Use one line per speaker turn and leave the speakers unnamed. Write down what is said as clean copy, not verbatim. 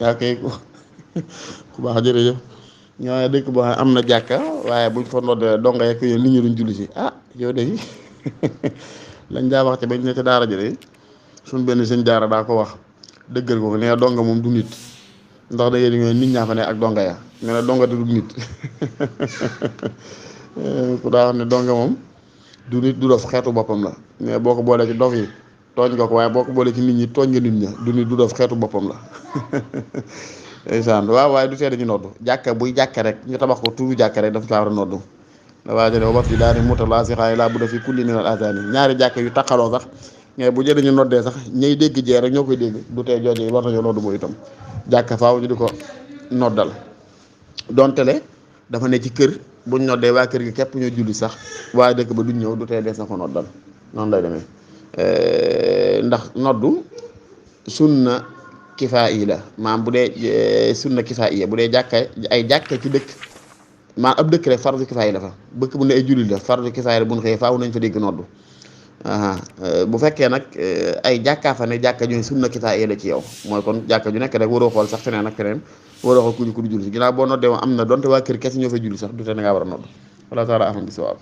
yaa koy ku baax jërëjëf. ñoo dëkk boo xam am na jàkka waaye buñ fa noddee donga yekk yoon nit ñi duñ julli si yow de lañ daa wax ci bañ ne ca daara ji de suñ benn sëñ daara daa ko wax dëggal ko nee donga moom du nit ndax da ngeen nit ñaa fa ne ak donga ya nee na donga te du nit ku daa wax ne donga moom du nit du dof xeetu boppam la mais boo ko boolee ci dof yi tooñ nga ko waaye boo ko boolee ci nit ñi tooñ nga nit ña du nit du dof xeetu boppam la ndeysaan waaw waaye du tee dañu noddu jàkka buy jàkka rek ñu tabax ko tuuru jàkka rek dafa caa war a noddu da waa jëne wabat yi daani mutalaasixaay laa bu da fi kulli min al azani ñaari jàkka yu taqaloo sax mais bu jëlee ñu noddee sax ñay dégg jee rek ñoo koy dégg du tee jooju war nañoo noddu mooy itam jàkka faaw ñu di ko noddal dontele dafa ne ci kër buñ noddee waa kër gi képp ñoo julli sax waaye dëkk ba duñ ñëw du tee dees na ko noddal noonu lay demee ndax noddu sunna kifaa yi la maam bu dee sunna kifaa yi bu dee jàkka ay jàkka ci dëkk maam ab dëkk rek fardu kifaa yi la fa bëkk bu ne ay jullit la fardu kifaa yi la bu ñu xëyee faaw nañ fa dégg noddu bu fekkee nag ay jàkkaa fa ne jàkka ñooy sunna kifaa yi la ci yow mooy kon jàkka ju nekk rek waroo xool sax feneen ak feneen waroo xool ku ñu julli si ginnaaw boo noddee moom am na donte waa kër kese ñoo fa julli sax du te na ngaa war a nodd wala taala alam bi sawaab